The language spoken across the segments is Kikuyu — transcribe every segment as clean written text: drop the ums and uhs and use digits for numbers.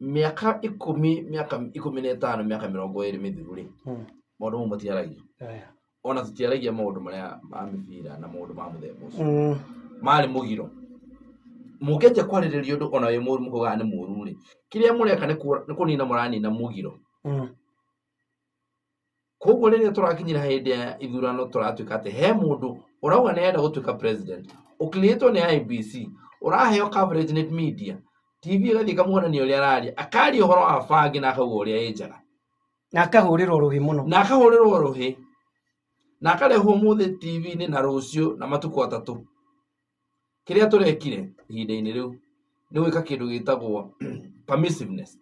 Mĩaka 10, mĩaka 15, mĩaka 20 mĩthiru rĩ, maũndũ mau matiaragio. Ona tũtiaragia maũndũ marĩa ma mĩbira na maũndũ ma mũthemba ũcio. Marĩ mũgiro. Mũngĩanjia kwarĩrĩria ũndũ ona wĩ mũru mũkaugaga nĩ mũru rĩ, kĩrĩa mũreka nĩ kũnina mũranina mũgiro. Koguo rĩrĩa tũrakinyĩra hĩndĩ ya ithurano tũratuĩka atĩ he mũndũ ũrauga nĩ arenda gũtuĩka president, ũkirĩtwo nĩ IEBC, ũraheo coverage nĩ media, TV ĩgathiĩ ĩkamuonania ũrĩa araria, akaria ũhoro wa bangi na akauga ũrĩa ĩ njega. Na akahũrĩrwo rũhĩ mũno. Na akahũrĩrwo rũhĩ. Na akarehwo ũmũthĩ TV-inĩ na rũciũ na matukũ 3. Kĩrĩa tũrekire ihinda-inĩ rĩu nĩ gwĩka kĩndũ gĩtagwo permissiveness.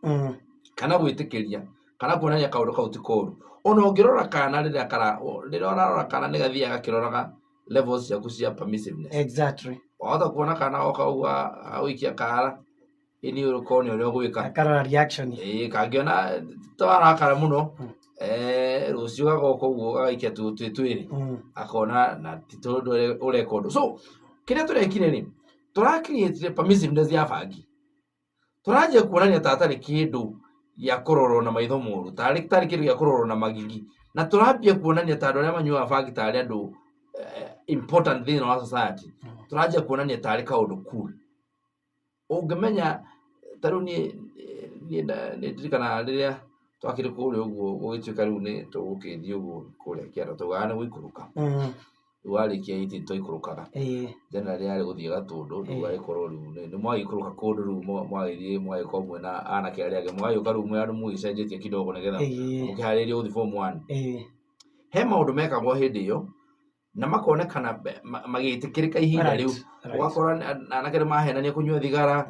Kana gwĩtĩkĩria, kana kuonania kaũndũ kau ti koru. Ona ũngĩrora kana rĩrĩa kara, rĩrĩa ũrarora kana nĩ gathiaga gakĩroraga levels ciaku cia permissiveness. Wahota kuona kana oka ũguo agũikia kara, ĩ nĩ ũrũkone ũrĩa ũgwĩka. Akarora reaction. Ĩĩ, kangĩona tawarakara mũno, rũciũ gagoka ũguo gagaikia tũtĩ twĩrĩ. Akona na ti tondũ ũreka ũndũ. So, kĩrĩa tũrekire rĩ, tũra-create permissiveness ya bangi. Tũranjia kuonania ta hatarĩ kĩndũ gĩa kũrorwo na maitho moru, tarĩ tarĩ kĩndũ gĩa kũrorwo na magigi. Na tũrambia kuonania ta andũ arĩa manyuaga bangi tarĩ andũ important thĩinĩ wa society. Tũranjia kuonania tarĩ kaũndũ cool. Ũngĩmenya ta rĩu niĩ nĩ ndirikanaga rĩrĩa twakĩrĩ kũrĩa ũguo gũgĩtuĩka rĩu nĩ tũgũkĩthiĩ ũguo kũrĩa kĩanda twaugaga nĩ gũikũrũka. Rĩu warĩkia 18 twaikũrũkaga. Generally yarĩ gũthiĩ Gatũndũ, rĩu agĩkorwo rĩu nĩ mwagĩikũrũka kũndũ rĩu mwagĩthiĩ mũgagĩkorwo mwĩna anake arĩa angĩ, mũgagĩũka rĩu mwĩ andũ mũgĩcenjetie kidogo nĩgetha mũkĩharĩrĩrie gũthiĩ form 1. He maũndũ mekagwo hĩndĩ ĩyo na makonekana magĩtĩkĩrĩka ihinda rĩu. Ũgakora anake nĩ mahenania kũnyua thigara,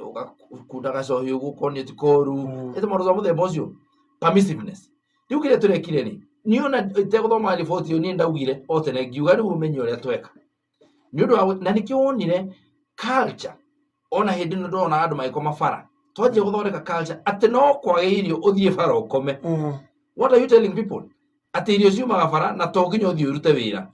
ũgakunda gacohi ũguo ũkonio ti koru. Ĩtĩ maũndũ ma mũthemba ũcio, permissiveness. Rĩu kĩrĩa tũrekire rĩ, niĩ ona itegũthoma riboti ĩyo niĩ ndaugire o tene ngiuga rĩu ũmenye ũrĩa tweka. Nĩ ũndũ wa na nĩkĩo wonire culture ona hĩndĩ ĩno ndĩrona andũ magĩkoma bara. Twanjia gũthondeka culture atĩ no kwage irio ũthiĩ bara ũkome. What are you telling people? Atĩ irio ciumaga bara na to nginya ũthiĩ ũrute wĩra.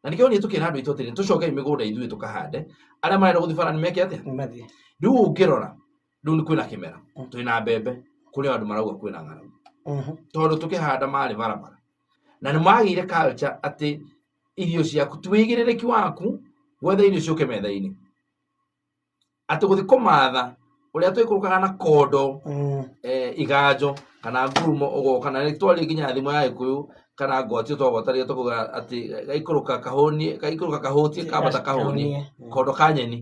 Na nĩkĩo niĩ tũkĩra andũ aitũ atĩrĩ, tũcokei mĩgũnda ithuĩ tũkahande, arĩa marenda gũthiĩ bara nĩ meke atĩa? Mathiĩ. Rĩu ũngĩrora, rĩu nĩ kwĩna kĩmera, twĩna mbembe, kũrĩ andũ marauga kwĩna ng'aragu. Tondũ tũkĩhanda marĩ barabara. Na nĩ magĩire culture atĩ irio ciaku, ti wĩigĩrĩrĩki waku gwetha irio ciũke metha-inĩ. Atĩ gũthiĩ kũmatha ũrĩa tũikũrũkaga na kondo, iganjo kana ngurumo ũgoka, na nĩ twaria nginya thimo ya Gĩkũyũ kana ngwatio twagwataria tũkauga atĩ gaikũrũka kahũnie, gaikũrũka kahũtie kambata kahũnie, kondo ka nyeni.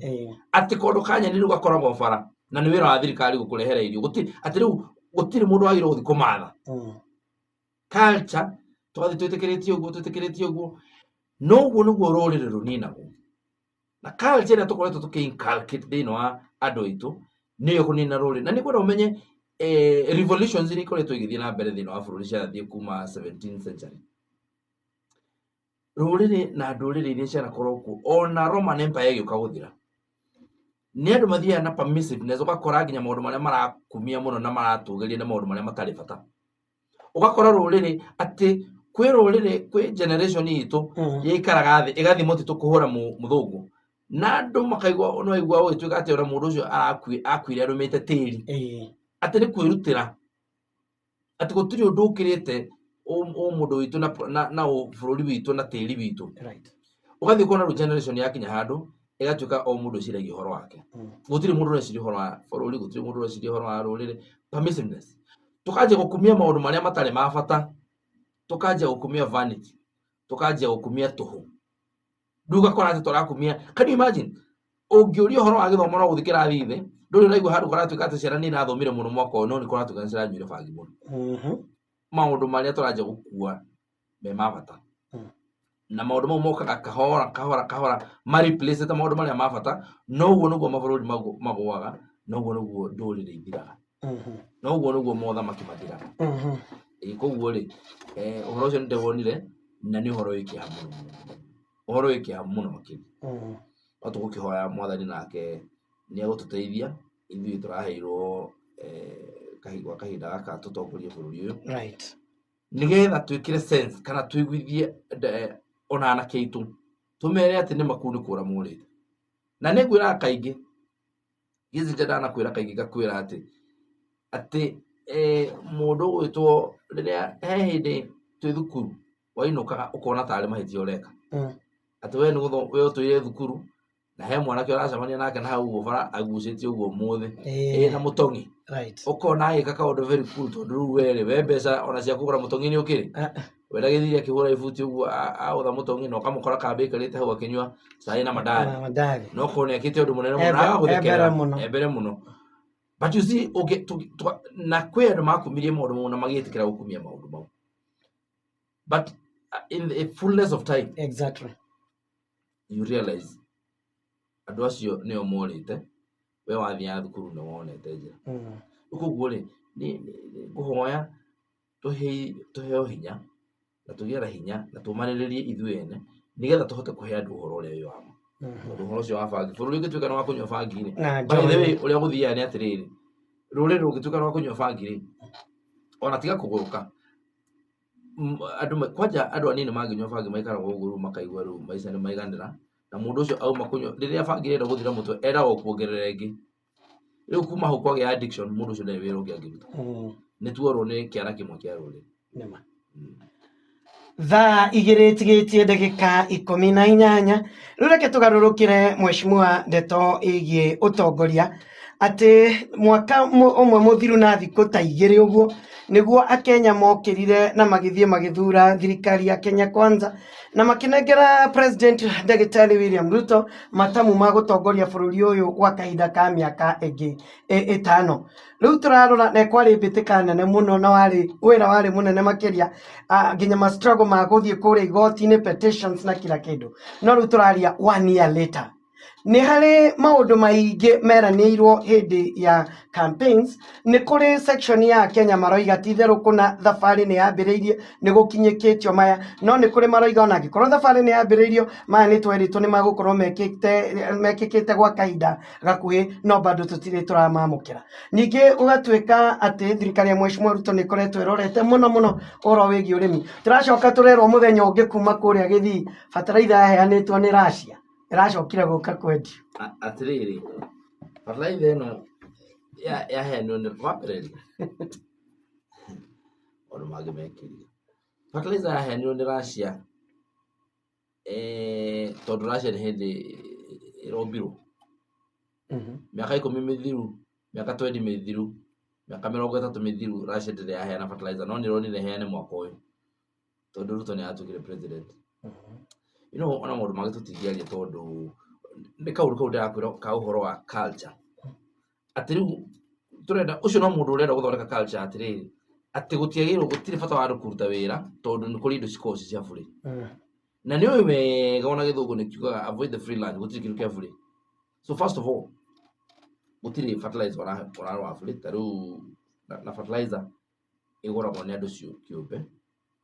Atĩ kondo ka nyeni rĩu gakoragwo bara na nĩ wĩra wa thirikari gũkũrehera irio. Gũtirĩ, atĩ rĩu gũtirĩ mũndũ wagĩrĩirwo gũthiĩ kũmatha. Culture tũgathiĩ twĩtĩkĩrĩtie ũguo, twĩtĩkĩrĩtie ũguo. No ũguo nĩguo rũrĩrĩ rũninagwo. Na culture ĩrĩa tũkoretwo tũkĩ inculcate thĩinĩ wa andũ aitũ nĩyo kũnina rũrĩrĩ. Na nĩ ngwenda ũmenye revolutions iria ikoretwo igĩthiĩ na mbere thĩinĩ wa bũrũri ciathiĩ kuma 17th century. Rũrĩrĩ na ndũrĩrĩ iria cianakorwo kuo ona Roman Empire ĩgĩũka gũthira. Nĩ andũ mathiaga na permissiveness, ũgakora nginya maũndũ marĩa marakumia mũno na maratũgĩria nĩ maũndũ marĩa matarĩ bata. Ũgakora rũrĩrĩ atĩ kwĩ rũrĩrĩ, kwĩ generation itũ yaikaraga thĩ ĩgathiĩ mũtitũ kũhũra mũthũngũ. Na andũ makaigua, no waigua ũgĩtuĩka atĩ ona mũndũ ũcio akuire arũmĩte tĩri. Atĩ nĩ kwĩrutĩra. Atĩ gũtirĩ ũndũ ũkĩrĩte ũmũndũ witũ na bũrũri witũ na tĩri witũ. Ũgathiĩ ũkona rĩu generation yakinya handũ ĩgatuĩka o mũndũ eciragia ũhoro wake. Gũtirĩ mũndũ ũreciria ũhoro wa bũrũri, gũtirĩ mũndũ ũreciria ũhoro wa rũrĩrĩ. Permissiveness. Tũkanjia gũkumia maũndũ marĩa matarĩ ma bata, tũkanjia gũkumia vanity, tũkanjia gũkumia tũhũ. Rĩu ũgakora atĩ tũrakumia, can you imagine? Ũngĩũria ũhoro wa gĩthomo no gũthiĩ kĩrathi thĩ, ndũrĩ ũraigua handũ kũratuĩka atĩ ciana nĩ irathomire mũno mwaka ũyũ, no nĩ kũratuĩka nĩ ciranyuire bangi mũno. Maũndũ marĩa tũranjia gũkua me ma bata. Na maũndũ mau mokaga kahora kahora kahora, ma replace te maũndũ marĩa ma bata, noguo nĩguo mabũrũri magũaga, noguo nĩguo ndũrĩrĩ ithiraga. Noguo nĩguo mothamaki mathiraga. Ĩĩ, koguo rĩ, ũhoro ũcio nĩ ndĩwonire na nĩ ũhoro wĩ kĩeha mũno mũno mũno. Ũhoro wĩ kĩeha mũno makĩria. No tũgũkĩhoya mwathani nake nĩ egũtũteithia ithuĩ tũraheirwo gwa kahinda gaka tũtongorie bũrũri ũyũ. Nĩgetha twĩkĩre sense kana tũiguithie ona anake aitũ tũmere atĩ nĩ makuu nĩ kũra morĩte. Na nĩ ngwĩraga kaingĩ, gĩcinja ndanakwĩra kaingĩ ngakwĩra atĩ Atĩ mũndũ ũgwĩtwo rĩrĩa he hĩndĩ twĩ thukuru wainũkaga ũkona tarĩ mahĩtia ũreka. Atĩ we nĩ we ũtũire thukuru na he mwanake ũracemania nake na hau ũguo bara agucĩtie ũguo mũthĩ ĩna mũtong'i. Ũkona agĩka kaũndũ very cool tondũ rĩu we rĩ, we mbeca ona cia kũgũra mũtong'i nĩ ũkĩrĩ. We ndagĩthire akĩhũra ibuti ũguo aũtha mũtong'i na ũkamũkora kambĩ aikarĩte hau akĩnyua cai na mandathi. Na mandathi. Na ũkona ekĩte ũndũ mũnene mũno na Embere agagũthekerera. mũno. Embere mũno. But you see, ũngĩ, na kwĩ andũ makumirie maũndũ mau na magĩtĩkĩra gũkumia maũndũ mau. But in the fullness of time, you realize andũ acio nĩo morĩte, we wathiaga thukuru nĩ wonete njĩra. Koguo rĩ, ngũhoya tũheo hinya na tũgĩe na hinya na tũmanĩrĩrie ithuĩ ene nĩgetha tũhote kũhe andũ ũhoro ũrĩa wĩ wa ma. Tondũ ũhoro ũcio wa bangi, bũrũri ũngĩtuĩka nĩ wa kũnyua bangi rĩ, Na by the njohi. way, ũrĩa gũthiaga nĩ atĩrĩrĩ, rũrĩrĩ rũngĩtuĩka rwa kũnyua bangi rĩ, ona tiga kũgũrũka, andũ kwanja andũ anini mangĩnyua bangi maikaraga ũguo rĩu makaigua rĩu maica nĩ maiganĩra, na mũndũ ũcio auma kũnyua, rĩrĩa bangi ĩrenda gũthira mũtwe, endaga o kuongerera ĩngĩ. Rĩu kuma hau kwagĩa addiction, mũndũ ũcio ndarĩ wĩra ũngĩ angĩruta. Nĩ tuorwo nĩ kĩara kĩmwe kĩa rũrĩrĩ. Nĩma. Thaa igĩrĩ tigĩtie ndagĩka 18. Rĩu reke tũgarũrũkĩre mheshimiwa ndeto ĩgiĩ ũtongoria atĩ mwaka ũmwe mũthiru na thikũ ta igĩrĩ ũguo nĩguo akenya mokĩrire na magĩthiĩ magĩthura thirikari ya Kenya Kwanza na makĩnengera President Ndagĩtarĩ William Ruto matamu ma gũtongoria bũrũri ũyũ gwa kahinda ka mĩaka ĩngĩ ĩtano. Rĩu tũrarora na kwarĩ mbĩtĩka nene mũno na warĩ wĩra warĩ mũnene makĩria, nginya ma struggle ma gũthiĩ kũrĩa igoti-inĩ, petitions na kila kĩndũ. No rĩu tũraria 1 year later. Nĩ harĩ maũndũ maingĩ meranĩirwo hĩndĩ ya campaigns. Nĩ kũrĩ section ya Kenya maroiga ti itherũ kũna thabarĩ nĩ yambĩrĩirie, nĩ gũkinyĩkĩtio maya, no nĩ kũrĩ maroiga ona angĩkorwo thabarĩ nĩ yambĩrĩirio, maya nĩ twerĩtwo nĩ magũkorwo mekĩkĩte gwa kahinda gakuhĩ, no bado tũtirĩ tũramamũkĩra. Ningĩ gũgatuĩka atĩ thirikari ya Mheshimiwa Ruto nĩ ĩkoretwo ĩrorete mũno mũno ũhoro wĩgiĩ ũrĩmi. Tũracoka tũrerwo mũthenya ũngĩ kuma kũrĩa Gĩthii, bataraitha yaheanĩtwo nĩ Russia ĩracokire gũka kwendio. Atĩrĩrĩ, bataraitha ĩno yaheanirwo nĩ wa mbere rĩ, maũndũ mangĩ mekĩria. Bataraitha yaheanirwo nĩ Russia, tondũ Russia nĩ hĩndĩ ĩrombirwo. Mĩaka 10 mĩthiru, mĩaka 20 mĩthiru, mĩaka 30 mĩthiru, Russia ndĩrĩ yaheana fertilizer, no nĩ ĩronire ĩheane mwaka ũyũ tondũ Ruto nĩ aratuĩkire president. You know, ona maũndũ mangĩ tũtingĩaria tondũ nĩ kaũndũ kau ndĩrakwĩra ka ũhoro wa culture. Atĩ rĩu tũrenda ũcio no mũndũ ũrenda gũthondeka culture atĩrĩrĩ, atĩ gũtiagĩrĩirwo, gũtirĩ bata wa andũ kũruta wĩra tondũ nĩ kũrĩ indo cikoragwo ci cia bũrĩ. Na nĩ ũĩ wega ona gĩthũngũ nĩ kiugaga avoid the free lunch, gũtirĩ kĩndũ kĩa bũrĩ. So first of all, gũtirĩ fertilizer ũrarora bũrĩ, ta rĩu na fertilizer ĩgũragwo nĩ andũ kĩũmbe,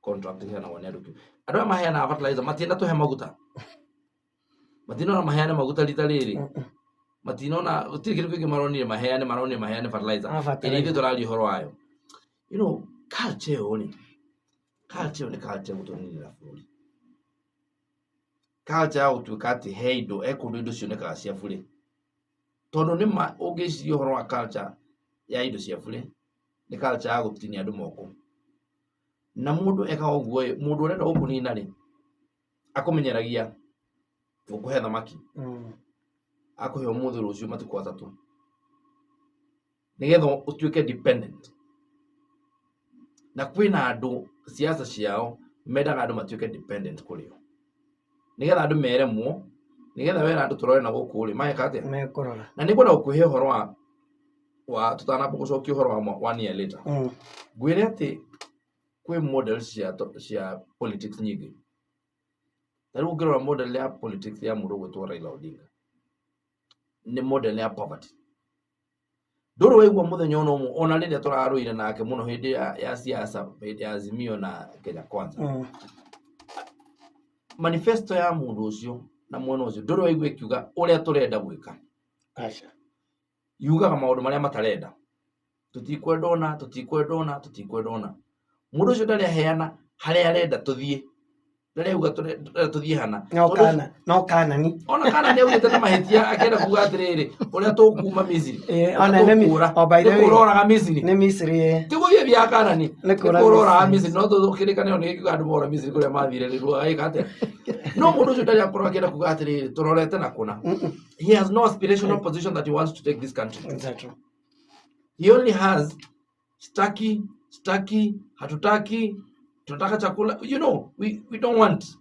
contract ĩheanagwo nĩ andũ kĩũmbe. Andũ aya maheanaga fertilizer matienda tũhe maguta. Matinona maheane maguta rita rĩrĩ. Matinona gũtirĩ kĩndũ kĩngĩ maronire maheane, maronire maheane fertilizer. Fertilizer. Ĩrĩa ithuĩ tũraria ũhoro wayo. You know, culture ĩyo rĩ, culture ĩyo nĩ culture gũtũninĩra bũrũri. Culture ya gũtuĩka atĩ he indo, he kũndũ indo cionekaga cia bũrĩ. Tondũ nĩ ma ũngĩciria ũhoro wa culture ya indo cia bũrĩ, nĩ culture ya gũtinia andũ moko. Na mũndũ ekaga ũguo ĩ, mũndũ ũrenda gũkũnina rĩ, akũmenyeragia gũkũhe thamaki. Akũhe ũmũthĩ rũciũ matukũ atatũ. Nĩgetha ũtuĩke dependent. Na kwĩna andũ siasa ciao mendaga andũ matuĩke dependent kũrĩ o. Nĩgetha andũ meremwo, nĩgetha wera andũ tũrore na gũkũ rĩ, mageka atĩa? Mekũrora. Na nĩngwenda gũkũhe ũhoro wa tũtanamba gũcokia ũhoro wa 1 year later. Ngwĩre atĩ kwĩ models cia politics nyingĩ. Ta rĩu ũngĩrora model ya politics ya mũndũ ũgwĩtwo Raila Odinga, nĩ model ya poverty. Ndũrĩ waigua mũthenya ona ũmwe, ona rĩrĩa tũrarũire nake mũno hĩndĩ ya siasa, hĩndĩ ya Azimio na Kenya Kwanza. Manifesto ya mũndũ ũcio na mwena ũcio, ndũrĩ waigua ĩkiuga ũrĩa tũrenda gwĩka. Aca. Yugaga maũndũ marĩa matarenda. Tũtikwenda ũna, tũtikwenda ũna, tũtikwenda ũna. Mũndũ ũcio ndarĩ aheana harĩa arenda tũthiĩ. Ndarĩ auga tũthiĩ hana. No Tondũ kana no kanani. Ona kana nĩ augĩte na mahĩtia, akĩenda kuga atĩrĩrĩ, ũrĩa tũkuma Misiri, Eh, ũrĩa ona nĩ tũkũra, oh, by the nĩ way, kũra oraga Misiri. Nĩ Misiri, eh. Ti gũthiĩ bia Kanani, Nĩ nĩ kũra kũra oraga Misiri. Misiri. No tũkĩrĩkanĩro nĩ gĩkiuga andũ mora Misiri kũrĩa mathire rĩ, agĩka atĩa? No mũndũ ũcio ndarĩ akorwo akĩenda kuga atĩrĩrĩ, tũrorete na kũna. He has no aspirational position that he wants to take this country to. Exactly. He only has staki, staki, hatutaki, tunataka chakula, we don't want.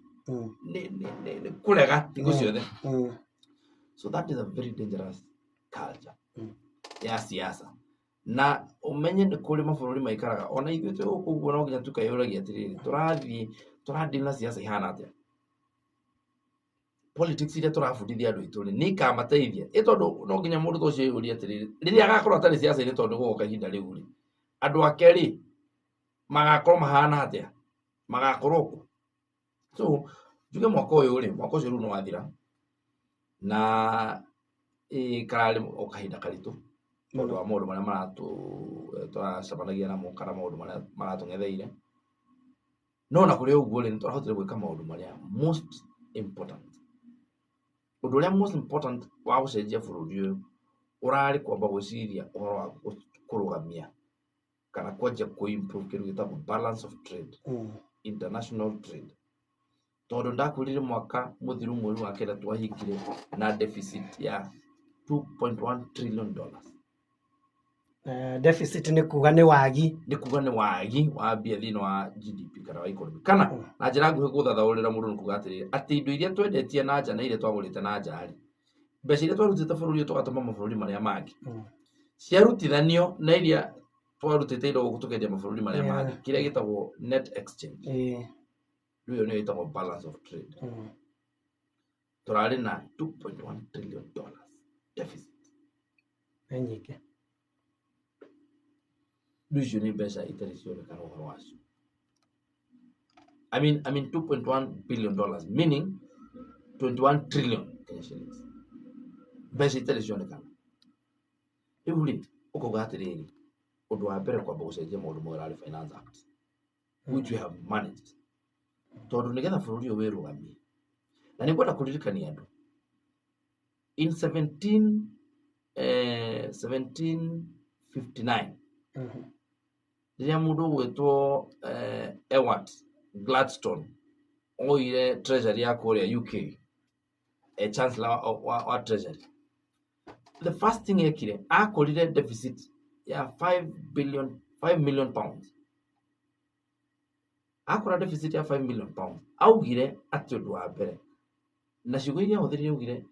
Ni kurega hingo ciothe. So that is a very dangerous culture ya siasa. Na ũmenye nĩ kũrĩ mabũrũri maikaraga ona ithuĩ twĩ gũkũ ũguo, no nginya tũkeyũragia atĩrĩrĩ, tũrathiĩ tũradeal na siasa ihana atĩa? Politics iria tũrabundithia andũ aitũ rĩ, nĩ ikamateithia? Ĩ tondũ no nginya mũndũ ta ũcio eyũrie atĩrĩrĩ, rĩrĩa agakorwo atarĩ siasa-inĩ, tondũ gũgoka ihinda rĩu rĩ, andũ ake rĩ, magakorwo mahana atĩa? Magakorwo kũ? So njuge mwaka ũyũ rĩ, mwaka ũcio rĩu nĩ wathira na ĩ kararĩ o kahinda karitũ tondũ wa maũndũ marĩa maratũ tũracemanagia namo kana maũndũ marĩa maratũng'etheire. No na kũrĩ ũguo rĩ, nĩ tũrahotire gwĩka maũndũ marĩa most important. Ũndũ ũrĩa most important wa gũcenjia bũrũri ũyũ ũrarĩ kwamba gwĩciria ũhoro wa kũrũgamia kana kwanjia kũ improve kĩndũ gĩtagwo balance of trade, international trade, tondũ ndakwĩrire mwaka mũthiru mweri wa kenda twahingire na deficit ya $2.1 trillion. Deficit nĩ kuga nĩ wagi. Nĩ kuga nĩ wagi wa mbia thĩinĩ wa GDP kana wa economy. Kana na njĩra nguhĩ gũthathaũrĩra mũndũ nĩ kuga atĩrĩrĩ, atĩ indo iria twendetie na nja na iria twagũrĩte na nja rĩ, mbeca iria twarutĩte bũrũri ũyũ tũgatũma mabũrũri marĩa mangĩ, ciarutithanio na iria twarutĩte indo gũkũ tũkendia mabũrũri marĩa mangĩ, kĩrĩa gĩtagwo net exchange, rĩu ĩyo nĩyo ĩtagwo balance of trade. Tũrarĩ na $2.1 trillion deficit. Nĩ nyingĩ. Rĩu icio nĩ mbeca itarĩ cionekana ũhoro wacio. I mean $2.1 billion, meaning 21 trillion Kenya shillings, mbeca itarĩ cionekana. Rĩu rĩ, ũkauga atĩrĩrĩ, ũndũ wa mbere kwamba gũcenjia maũndũ mothe ũrarĩ Finance Act, which we have managed, tondũ nĩgetha bũrũri ũyũ wĩrũgamie. Na nĩ ngwenda kũririkania andũ, in 17 1759, rĩrĩa mũndũ ũgwĩtwo Ewart Gladstone oire treasury ya kũrĩa UK, chancellor wa treasury, the first thing ekire, akorire deficit ya 5 billion, 5 million pounds. Akora deficit ya 5 million pounds, augire atĩ ũndũ wa mbere na ciugo iria ahũthĩrire, augire,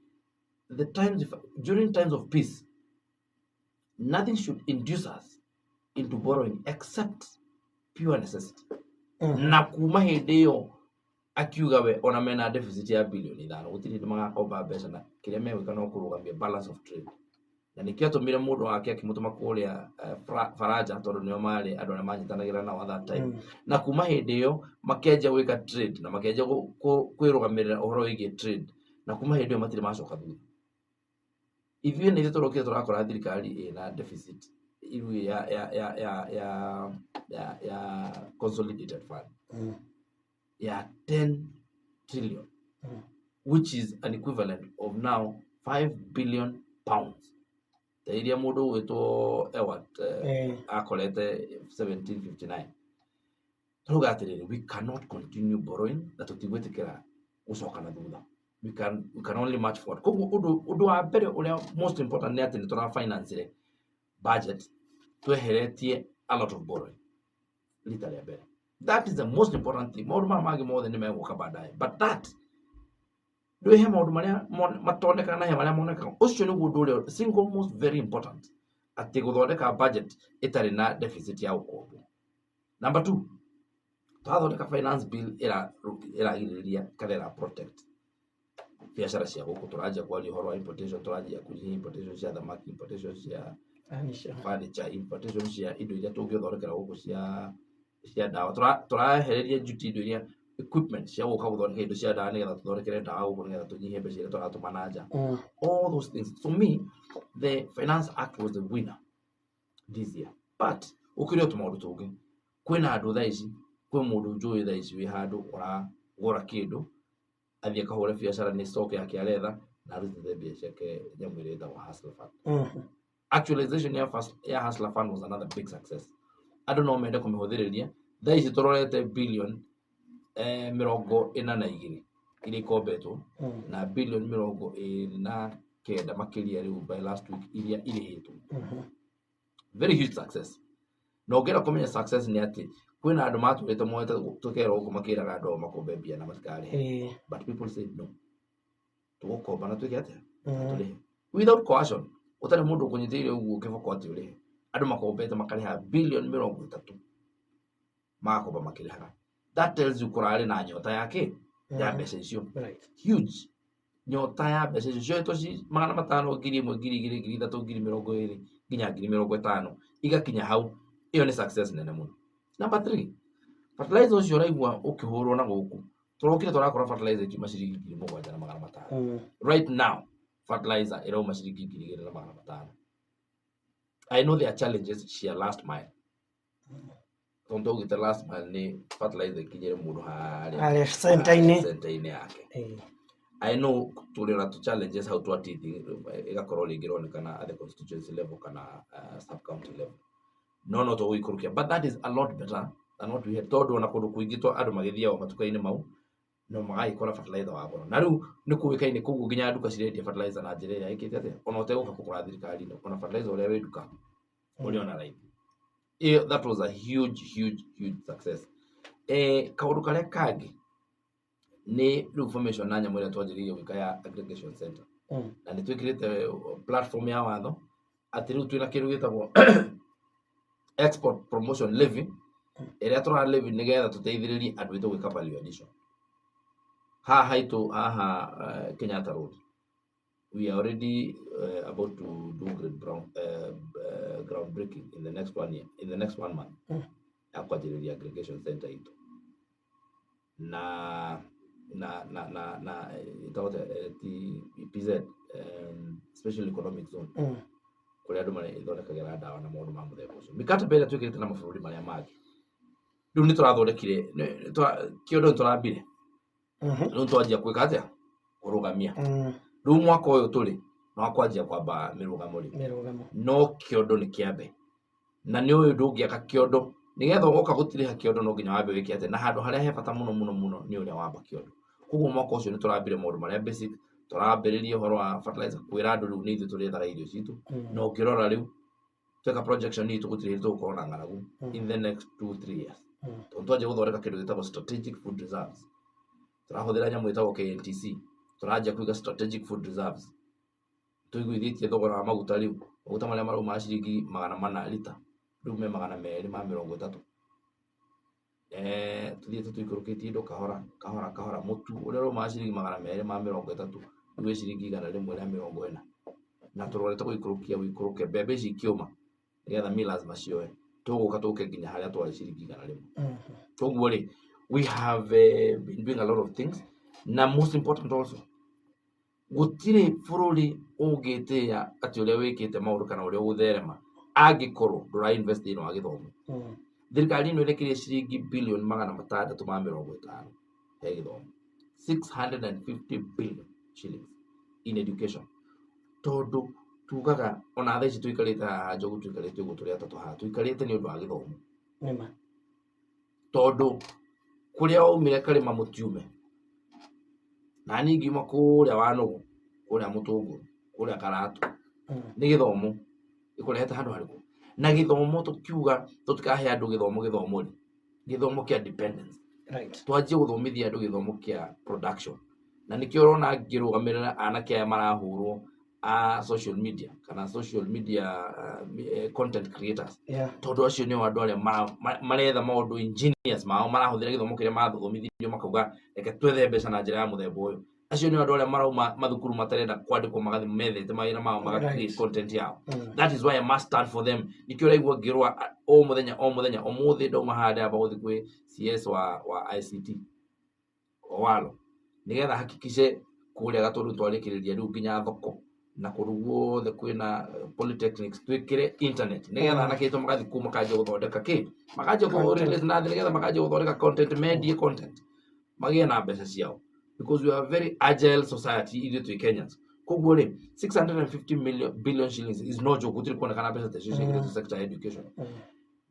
the times during times of peace, nothing should induce us into borrowing except pure necessity. Na kuma hĩndĩ ĩyo akiuga we ona mena deficit ya bilioni 5, gũtirĩ hĩndĩ magakomba mbeca, na kĩrĩa megwĩka no kũrũgamia balance of trade. Na nĩkĩo atũmire mũndũ wake akĩmũtũma kũrĩa Faranja, tondũ nĩo marĩ andũ arĩa manyitanagĩra nao at that time. Na kuma hĩndĩ ĩyo makĩanjia gwĩka trade na makĩanjia kwĩrũgamĩrĩra ũhoro wĩgiĩ trade, na kuma hĩndĩ ĩyo matirĩ macoka thutha. Ithuĩ nĩ ithuĩ tũrokire tũrakora thirikari ĩna deficit iruĩ ya consolidated fund ya 10 trillion, which is an equivalent of now £5 billion, ta iria mũndũ ũgwĩtwo Ewart akorete 1759. Turauga atĩrĩrĩ, we cannot continue borrowing na tũtigwĩtĩkĩra gũcoka na thutha. We can only march forward. Koguo ũndũ wa mbere ũrĩa most important nĩ atĩ nĩ tũra finance budget tweheretie a lot of borrowing rita rĩa mbere. That is the most important thing. Maũndũ maya mangĩ mothe nĩ megũka baadaye, but that ndwĩ he maũndũ marĩa matonekaga na he marĩa monekaga. Ũcio nĩguo ũndũ ũrĩa single most very important, atĩ gũthondeka budget ĩtarĩ na deficit ya ũkombo. Number two, twathondeka finance bill ĩragirĩrĩria kana ĩra protect biacara cia gũkũ. Tũranjia kwaria ũhoro wa importation, tũranjia kũnyihia importation cia thamaki, importation cia Furniture. furniture, importation cia indo iria tũngĩthondekera gũkũ cia ndawa. Tũraehereria duty indo iria equipment cia gũka gũthondeka indo cia ndawa, nĩgetha tũthondekere ndawa gũkũ, nĩgetha tũnyihie mbeca iria tũratũma na nja. All those things, for me, the Finance Act was the winner this year. But ũkĩrĩ o tũmaũndũ tũngĩ, kwĩna andũ thaa ici, kwĩ mũndũ njũĩ thaa ici wĩ handũ. Gũra kĩndũ, athiĩ akahũre biacara, nĩ stock yake aretha na arutĩte mbia ciake nyamũ ĩrĩa ĩtagwo Hustler Fund. Actualization ya Hustler Fund was another big success. Andũ no mende kũmĩhũthĩrĩria. Thaa ici tũrorete billion 42 iria ikombetwo na billion 29 makĩria rĩu by last week iria irĩhĩtwo. Very huge success. Na ũngĩenda kũmenya success nĩ atĩ kwĩna andũ matũrĩte moete tũkerwo gũkũ makĩraga andũ ao makombe mbia na matikarĩhe. But people said no, tũgũkomba na twĩke atĩa? Tũrĩhe without coercion, ũtarĩ mũndũ ũkũnyitĩrĩire ũguo kĩboko atĩ ũrĩhe. Andũ makombete makarĩha billion 30, magakomba makĩrĩhaga. That tells you kũrarĩ na nyota ya kĩ ya mbeca icio. Huge nyota ya mbeca icio cioetwo ci 500, 1,000, 2,000, 3,000, 20,000 nginya 50,000 igakinya hau. Ĩyo nĩ success nene mũno. Number three, fertilizer ũcio ũraigua ũkĩhũrwo na gũkũ, tũrokire tũrakora fertilizer ĩkiuma ciringi 7,500. Right now fertilizer ĩrauma ciringi 2,500. I know there are challenges cia last mile, tondũ twaugĩte last mile nĩ fertilizer ĩkinyĩre mũndũ harĩa harĩa center-inĩ. Center-inĩ yake. I know tũrĩ na challenges hau twa teething, ĩgakorwo rĩngĩ ĩronekana at the constituency level kana sub county level, no tũgũikũrũkia, but that is a lot better than what we had, tondũ ona kũndũ kũingĩ twa andũ magĩthiaga matuka-inĩ mau no magagĩkora fertilizer wa goro, na rĩu nĩ kũĩkaine koguo nginya nduka cirendia fertilizer na njĩra ĩrĩa ĩkĩte atĩa, ona ũtegũka kũgũra thirikari-inĩ, ona fertilizer ũrĩa wĩ nduka ũrĩ ona raithi. Ĩyo that was a huge, huge, huge success. Kaũndũ karĩa kangĩ nĩ rĩu formation na nyamũ ĩrĩa twanjĩrĩirie gwĩka ya aggregation center. Na nĩ twĩkĩrĩte platform ya watho atĩ rĩu twĩna kĩndũ gĩtagwo export promotion levy, ĩrĩa tũra levy nĩgetha tũteithĩrĩrie andũ aitũ gwĩka value addition haha haitũ haha Kenyatta Road. We are already about to do great brown, ground breaking in the next one year, in the next one month, ya kwanjĩrĩria aggregation center itũ na ĩtagwo atĩa, TPZ, special economic zone, kũrĩa andũ marĩthondekagĩra ndawa na maũndũ ma mũthemba ũcio. Mĩkataba ĩrĩa twĩkĩrĩte na mabũrũri marĩa mangĩ, rĩu nĩ tũrathondekire kĩondo nĩ tũrambire. Rĩu twanjia gwĩka atĩa? Kũrũgamia. Rĩu mwaka ũyũ tũrĩ nĩ wa kwanjia kwamba mĩrũgamo rĩu. Mĩrũgamo. No kĩondo nĩ kĩambe, na nĩ ũyũ ndũngĩaka kĩondo nĩgetha ũgoka gũtirĩha kĩondo, no nginya wambe wĩke atĩa? Na handũ harĩa he bata mũno mũno mũno nĩ ũrĩa wamba kĩondo. Koguo mwaka ũcio nĩ tũrambire maũndũ marĩa basic, tũrambĩrĩria ũhoro wa fertilizer, kwĩra andũ rĩu nĩ ithuĩ tũrĩethaga irio citũ. Na ũngĩrora rĩu tweka projection itũ, gũtirĩ hĩndĩ tũgũkorwo na ng'aragu in the next 2-3 years, tondũ twanjia gũthondeka kĩndũ gĩtagwo strategic food reserves. Tũrahũthĩra nyamũ ĩtagwo KNTC, tũranjia kũiga strategic food reserves. Tũiguithĩtie thogora wa maguta, rĩu maguta marĩa marauma ciringi 400 lita rĩu me 230. Tũthiĩte tũikũrũkĩtie indo kahora kahora kahora. Mũtu ũrĩa ũrauma ciringi 230 rĩu wĩ ciringi 140, na tũrorete gũikũrũkia ũikũrũke mbembe ici ikĩũma nĩgetha millers macioe, tũgũka tũke nginya harĩa twarĩ ciringi 100. Koguo rĩ, we have been doing a lot of things, na most important also, gũtirĩ bũrũri ũngĩtĩĩa atĩ ũrĩa wĩkĩte maũndũ kana ũrĩa ũgũtherema angĩkorwo ndũra invest thĩinĩ wa gĩthomo. Thirikari ĩno ĩrekerie ciringi bilioni 650 he gĩthomo, 650 billion shillings in education, tondũ tugaga ona thaa ici tũikarĩte haha, Njogu, tũikarĩte ũguo tũrĩ atatũ haha, tũikarĩte nĩ ũndũ wa gĩthomo. Nĩma. Tondũ kũrĩa waumire karĩma mũtiume, na niĩ ngiuma kũrĩa Wanũgũ, kũrĩa Mũtũngũrũ, kũrĩa Karatũ, nĩ gĩthomo gĩkũrehete handũ harĩkũ. Na gĩthomo tũkiuga tũtikahe andũ gĩthomo, gĩthomo rĩ, gĩthomo kĩa dependence. Twanjie gũthomithia andũ gĩthomo kĩa production, na nĩkĩo ũrona ngĩrũgamĩrĩra anake aya marahũrwo a social media kana social media content creators, tondũ acio nĩo andũ arĩa maretha maũndũ engineers mao marahũthĩra gĩthomo kĩrĩa marathomithirio, makauga reke twethe mbeca na njĩra ya mũthemba ũyũ. Acio nĩo andũ arĩa marauma mathukuru matarenda kwandĩkwo, magathiĩ methete mawĩra mao, maga create content yao. That is why I must stand for them. Nĩkĩo ũraigua ngĩrũa o mũthenya o mũthenya. Ũmũthĩ ndauma haha, ndĩramba gũthiĩ kwĩ CS wa ICT Owalo nĩgetha hakikishe kũrĩa Gatũndũ twarĩkĩrĩria rĩu nginya thoko na kũndũ guothe kwĩna polytechnics twĩkĩre internet, nĩgetha anake aitũ magathiĩ kũu makanjia gũthondeka kĩ, makanjia kũ Content. Relate na thĩ, nĩgetha makanjia gũthondeka content, mendie content. Magĩe na mbeca ciao, because we are a very agile society ithuĩ twĩ Kenyans. Koguo rĩ, 650 million billion shillings is no joke. Gũtirĩ kuonekana mbeca ta icio ciĩkĩrĩtwo sector ya education.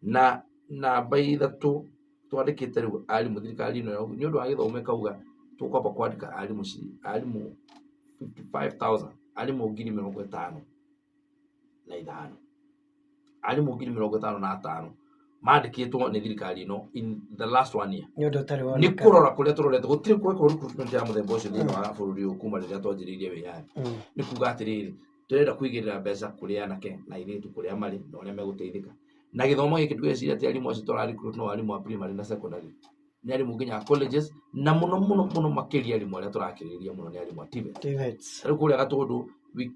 Na namba ithatũ, twandĩkĩte rĩu arimũ. Thirikari ĩno nĩ ũndũ wa gĩthomo ĩkauga tũkwamba kwandĩka arimũ arimũ 55,000, arimũ 55,000, arimũ 55,000 mandĩkĩtwo nĩ thirikari ĩno in the last one year. Nĩ ũndũ ũtarĩ Nĩ woneka. Kũrora kũrĩa tũrorete, gũtirĩ gwekwo recruitment ya mũthemba ũcio thĩinĩ wa bũrũri ũyũ kuma rĩrĩa twanjĩrĩirie wĩyathi. Nĩ kuga atĩrĩrĩ, tũrenda kũigĩrĩra mbeca kũrĩ anake na airĩtu kũrĩa marĩ na ũrĩa megũteithĩka na gĩthomo gĩkĩ. Ndũgeciria atĩ arimũ acio tũra recruit no arimũ a primary na secondary, nĩ arimũ nginya a colleges, na mũno mũno mũno makĩria arimũ arĩa tũrakĩrĩria mũno nĩ arimũ a TVET. TVETs. Rĩu kũrĩa Gatũndũ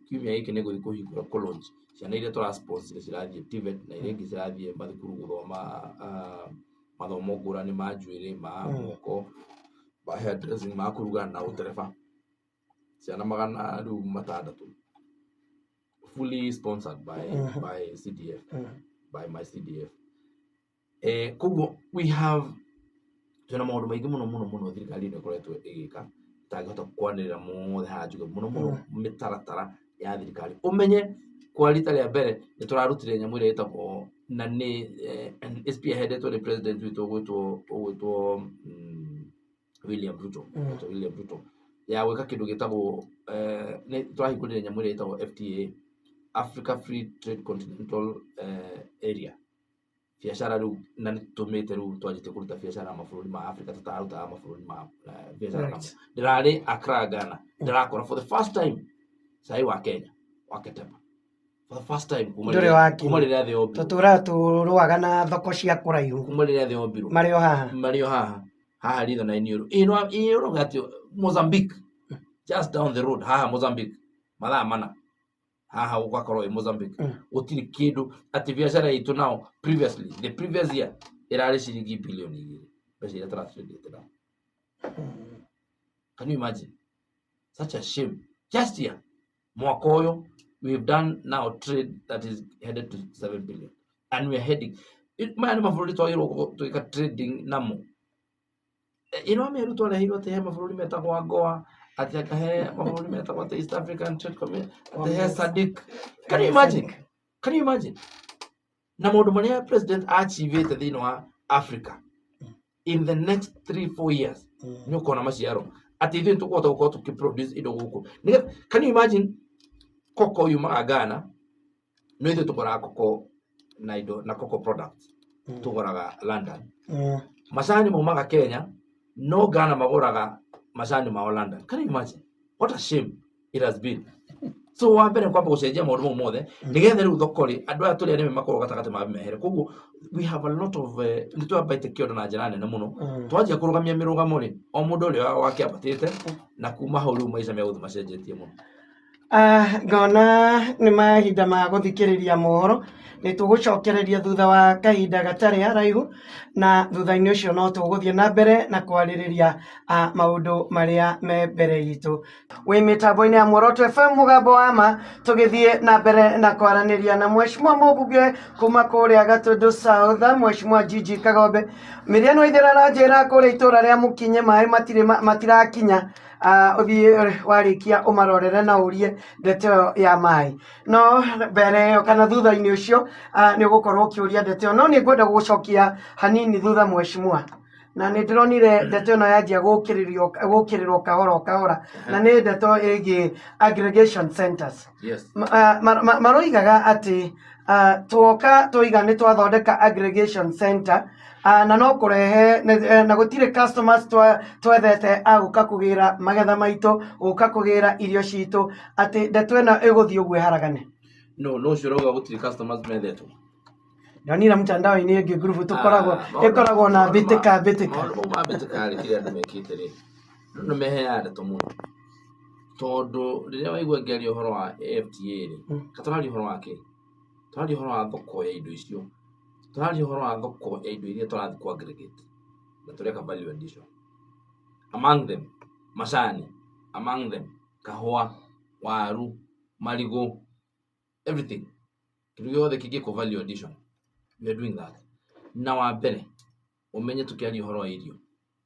kiumia gĩkĩ nĩ ngũthiĩ kũhingũra kũ-launch ciana iria tũra sponsor cirathiĩ TVET na iria ingĩ cirathiĩ mathukuru gũthoma mathomo ngũrani ma njuĩrĩ, ma moko, ma hairdressing, ma kũruga na ũtereba, ciana 600, fully sponsored by by CDF, by my CDF. Koguo we have, twĩna maũndũ maingĩ mũno mũno mũno thirikari ĩno ĩkoretwo ĩgĩka itangĩhota kwanĩrĩra mothe haha njuge. Mũno mũno mĩtaratara ya thirikari, ũmenye kwa rita rĩa mbere nĩ tũrarutire nyamũ ĩrĩa ĩtagwo na nĩ spearheadetwo nĩ president witũ ũgwĩtwo William Ruto, Dr. William Ruto, ya gwĩka kĩndũ gĩtagwo nĩ tũrahingũrire nyamũ ĩrĩa ĩtagwo FTA, Africa Free Trade Continental Area. Biacara rĩu na nĩ tũmĩte rĩu twanjĩtie kũruta biacara na mabũrũri ma Africa tũtararutaga mabũrũri ma biacara namo. Ndĩrarĩ Accra, Ghana, ndĩrakora for the first time cai wa Kenya wa Ketepa for the first time kuma Ndũrĩ wakinya. Kuma rĩrĩa thĩ yombirwo. Tũtũraga tũrũaga na thoko cia kũraihu. Kuma rĩrĩa thĩ yombirwo. Marĩ o haha. Marĩ o haha haha ritho na Iniũrũ ĩno ĩĩ ũrauga atĩ Mozambique, just down the road haha Mozambique, mathaa 4 haha ũgakorwo ĩ Mozambique. Gũtirĩ kĩndũ atĩ biacara itũ nao previously, the previous year, ĩrarĩ ciringi 2 bilioni mbeca iria tũratradĩte nao. Can you imagine such a shame? Just here mwaka ũyũ we've done now trade that is headed to 7 billion and we are heading. Maya nĩ mabũrũri twagĩrĩirwo gũkorwo tũgĩka trading namo. Ĩno Meru twareheirwo atĩ he mabũrũri metagwo AGOA, atĩ anga he mabũrũri metagwo atĩ East African Trade Community, atĩ he SADC. Can you imagine? Can you imagine? Na maũndũ marĩa president achievĩte thĩinĩ wa Africa in the next 3-4 years, nĩ ũkona maciaro atĩ ithuĩ nĩtũkũhota gũkorwo tũkĩproduce indo gũkũ. Can you imagine koko yumaga Ghana, no ithuĩ tũgũraga koko na indo na cocoa products tũgũraga London? Macani maumaga Kenya, no Ghana magũraga macani mao London. Can you imagine what a shame it has been? So wa mbere kwamba gũcenjia maũndũ mau mothe nĩgetha rĩu thoko rĩ, andũ aya tũrĩa nĩme makorwo gatagatĩ ma mehere. Koguo we have a lot of nĩ twambaite kĩondo na njĩra nene mũno. Twanjia kũrũgamia mĩrũgamo rĩ, o mũndũ ũrĩa wakĩambatĩte na kuma hau rĩu maica megũthiĩ macenjetie mũno. Ah, ngona nĩ mahinda ma gũthikĩrĩria mohoro. Nĩ tũgũcokereria thutha wa kahinda gatarĩ haraihu, na thutha-inĩ ũcio no tũgũthiĩ na mbere na kwarĩrĩria maũndũ marĩa me mbere itũ. Wĩ mĩtambo-inĩ ya Muoroto FM, mũgambo wa ma, tũgĩthiĩ na mbere na kwaranĩria na mheshimiwa mũmbunge kuma kũrĩa Gatũndũ South, Mheshimiwa Gigi Kagombe. Mĩrĩano ithera aranjĩra kũrĩa itũra rĩa Mũkinye maĩ matirĩ matirakinya. Ũthiĩ warĩkia ũmarorere na ũrie ndeto ĩyo ya maĩ, no mbere ĩyo kana thutha-inĩ ũcio nĩ ũgũkorwo ũkĩũria ndeto ĩyo. No nĩ ngwenda gũgũcokia hanini thutha, mheshimiwa, na nĩ ndĩronire ndeto ĩno yanjia gũkĩrĩrio gũkĩrĩrwo kahora o kahora, na nĩ ndeto ĩgiĩ aggregation centers. Maroigaga atĩ tuoka twoiga nĩ twathondeka aggregation center na no kũrehe na gũtirĩ customers twethete a gũka kũgĩra magetha maitũ, gũka kũgĩra irio citũ, atĩ ndeto ĩno ĩgũthiĩ ũguo ĩharagane. No ũcio ũrauga gũtirĩ customers methetwo? Ndonire mtandao-inĩ ĩngĩ ngurubu tũkoragwo Ah, maũndũ- ĩkoragwo na maũndũ mbĩtĩka mbĩtĩka. Maũndũ mau ma mbĩtĩka rĩ, kĩrĩa andũ mekĩte rĩ, andũ nĩ meheaga ndeto mũno, tondũ rĩrĩa waigua ngĩaria ũhoro wa AFTA rĩ, ka tũraria ũhoro wa kĩ? Tũraria ũhoro wa thoko ya indo icio, tũraria ũhoro wa thoko ya indo iria tũrathiĩ ku aggregate na tũreka value addition, among them macani, among them kahũa, waru, marigũ, everything, kĩndũ gĩothe kĩngĩkwo value addition, we are doing that. Na wa mbere ũmenye tũkĩaria ũhoro wa irio,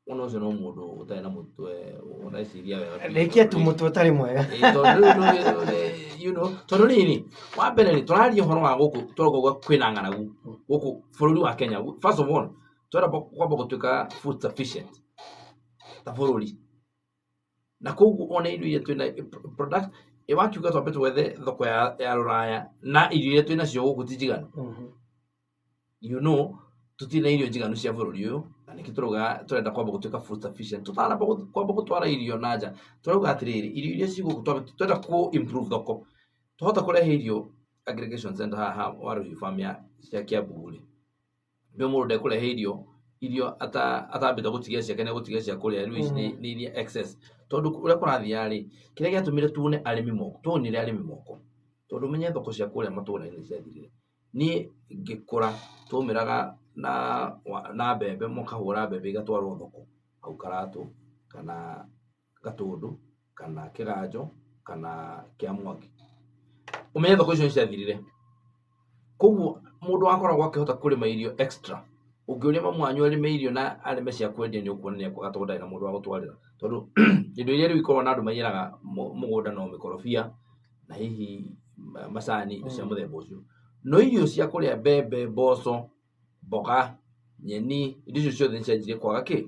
Ona ũcio no mũndũ ũtarĩ na mũtwe ũreciria wega biũ. Rĩkia tu mũtwe ũtarĩ mwega. Ĩĩ, tondũ rĩu tondũ rĩrĩ, wa mbere rĩ, tũraria ũhoro wa gũkũ tũrauga kwĩna ng'aragu gũkũ bũrũri wa Kenya. First of all, twenda kwamba gũtuĩka food sufficient ta bũrũri, na koguo ona irio iria twĩna product ĩ wakiuga twambe twethe thoko ya rũraya na irio iria twĩnacio gũkũ ti njiganu. Tũtirĩ na irio njiganu cia bũrũri ũyũ, na nĩkĩo tũrauga tũrenda kwamba gũtuĩka food sufficient. Tũtanamba kwamba gũtwara irio na nja, tũrauga atĩrĩrĩ, irio iria ci gũkũ twambe twenda kũ improve thoko. Twahota kũrehe irio aggregation center haha Waruhiu Farm ya cia Kiambu rĩ, nĩ mũndũ ndekũrehe irio atambĩte gũtigia ciake, nĩ egũtigia cia kũrĩa, rĩu ici nĩ iria excess. Tondũ ũrĩa kũrathiaga rĩ, kĩrĩa gĩatũmire tuone arĩmi moko, tuonire arĩmi moko, tondũ ũmenye thoko cia kũrĩa matũra-inĩ nĩ ciathirire. Niĩ ngĩkũra twaumĩraga na mbembe, mũkahũra mbembe igatwarwo thoko hau Karatũ kana Gatũndũ kana Kĩganjo kana Kĩamwangi. Ũmenye thoko icio nĩ ciathirire. Koguo mũndũ wakoragwo akĩhota kũrĩma irio extra, ũngĩũria mamu wanyu arĩme irio na arĩme cia kwendia nĩ ũkuona nĩ ekwaga tondũ ndarĩ na mũndũ wa gũtwarĩra. Tondũ indo iria rĩu ikoragwo na andũ maiyĩraga mũgũnda no mĩkorobia na hihi macani, indo cia mũthemba ũcio. No irio cia kũrĩa mbembe, mboco, mboga, nyeni, indo icio ciothe nĩ cianjirie kwaga kĩ?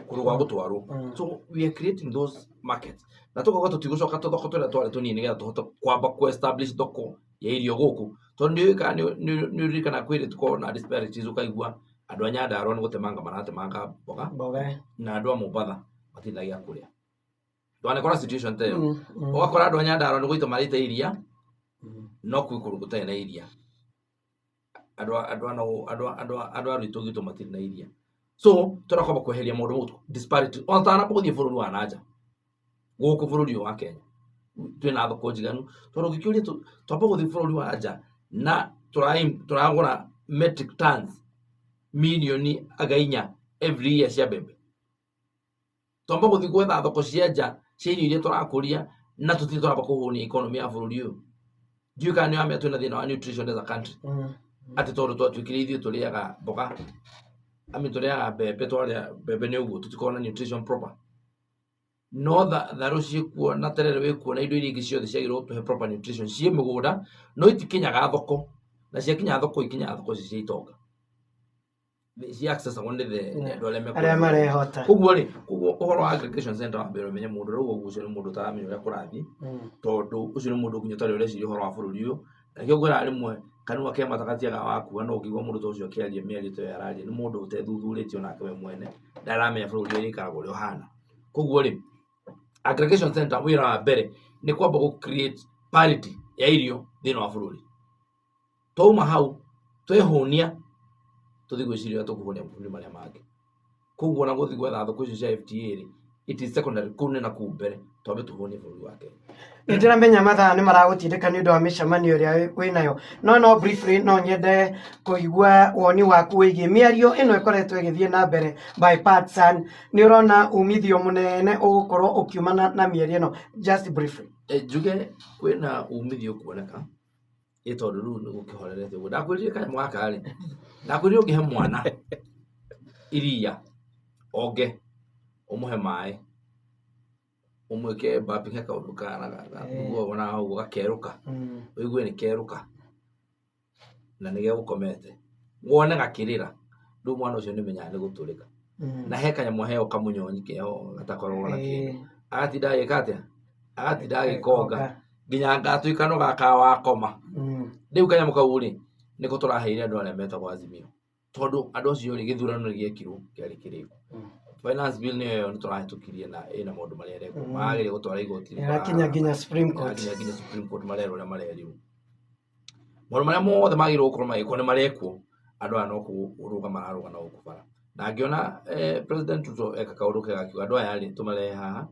Kũndũ gwa gũtwarwo. So we are creating those markets. Na tũkauga tũtigũcoka tũthoko tũrĩa twarĩ tũnini nĩgetha tũhote kwamba kũ establish thoko ya irio gũkũ. Tondũ nĩ ũĩ kana nĩ ũririkanaga kwĩ hĩndĩ tũkoragwo na disparities ũkaigua andũ a Nyandarua nĩ gũtemanga maratemanga mboga Mboga. na andũ a Mombatha matirĩ na gĩa kũrĩa. Ndwanekora situation ta ĩyo. Ũgakora andũ a Nyandarua nĩ gũita maraita iria, no kwĩ kũndũ gũtarĩ na iria. Andũ a andũ a andũ a andũ a andũ a Rũitũ gwitũ matirĩ na iria. So tũrakwamba kweheria maũndũ mau disparity ona tũtanamba gũthiĩ bũrũri wa nanja, gũkũ bũrũri ũyũ wa Kenya twĩna thoko njiganu, tondũ ũngĩkĩũria twambe gũthiĩ bũrũri wa nja na tũragũra metric tons mirioni anga inya every year cia mbembe. Twamba gũthiĩ gwetha thoko cia nja cia irio iria tũrakũria na tũtirĩ tũramba kũhũnia economy ya bũrũri ũyũ. Ndiũĩ kana nĩ ũramenya twĩna thĩna wa nutrition as a country. Atĩ tondũ twatuĩkire ithuĩ tũrĩaga mboga, I mean tũrĩaga mbembe, twarĩa mbembe nĩ ũguo tũtikoragwo na nutrition proper. No tharũ ciĩkuo na terere wĩkuo na indo iria ingĩ ciothe ciagĩrĩirwo gũtũhe proper nutrition ciĩ mĩgũnda, no itikinyaga thoko, na ciakinya thoko ikinyaga thoko ici cia itonga. Ci accessagwo nĩ the nĩ andũ arĩa arĩa marehota. Koguo rĩ, koguo ũhoro wa aggregation center wa mbere ũmenye mũndũ ũrĩa ũguo ũcio nĩ mũndũ ũtaramenya ũrĩa kũrathiĩ, tondũ ũcio nĩ mũndũ nginya ũtarĩ ũreciria ũhoro wa bũrũri ũyũ. Na nĩkĩo ngwĩraga rĩmwe kanua ke mata gatiagaga wakua, no ũngĩigua mũndũ ta ũcio akĩaria mĩario ta ĩyo araria, nĩ mũndũ ũtethuthurĩtie onake we mwene, ndaramenya bũrũri ũrĩa ũikaragwo ũrĩa ũhana. Koguo rĩ, aggregation center wĩra wa mbere nĩ kwamba gũ create parity ya irio thĩinĩ wa bũrũri. Twauma hau twehũnia tũthiĩ gwĩciria ũrĩa tũkũhũnia mabũrũri marĩa mangĩ. Koguo ona gũthiĩ gwetha thoko icio cia FTA rĩ, it is secondary, kũu nĩ nakũu mbere twambe tũhũnie bũrũri wa Kenya. Nĩ ndĩramenya mathaa nĩ maragũtindĩka nĩ ũndũ wa mĩcemanio ĩrĩa wĩnayo, no briefly no nyende kũigua woni waku wĩgiĩ mĩario ĩno ĩkoretwo ĩgĩthiĩ na mbere bipartisan. Nĩ ũrona umithio mũnene ũgũkorwo ũkiumana na mĩario ĩno? Just briefly. Njuge kwĩna umithio kuoneka, ĩ tondũ rĩu nĩ gũkĩhorerete ũguo. Ndakwĩrire kanyamũ gaka rĩ, ndakwĩrire ũngĩhe mwana iria onge, ũmũhe maĩ, ũmwĩke burping, he kaũndũ wonaga ũguo gakerũka, ũigue nĩ kerũka na nĩ gegũkomete, wone gakĩrĩra, rĩu mwana ũcio nĩ ũmenyaga nĩ gũtũrĩka. Na he kanyamũ aheo kamũnyonyi keho gatakoragwo na kĩndũ, agatinda agĩka atĩa? Agatinda agĩkonga nginya ngatuĩka no gaka wakoma. Rĩu kanyamũ kau rĩ, nĩko tũraheire andũ arĩa metagwo Azimio, tondũ andũ acio rĩ, gĩthurano nĩ gĩekirwo kĩarĩ kĩrĩku. Finance bill nĩyo ĩyo nĩ tũrahĩtũkirie na ĩna maũndũ marĩa ĩrekwo. Marageria gũtwara igoti-inĩ. Ĩrakinya nginya Supreme Court. Ĩrakinya nginya Supreme Court, marerwo ũrĩa marerirwo. Maũndũ marĩa mothe magĩrĩirwo gũkorwo magĩkwo nĩ marekwo, andũ aya no kũrũga mararũga na gũkũ bara. Na ngĩona President Ruto eka kaũndũ kega akiuga andũ aya rĩ, tũmarehe haha,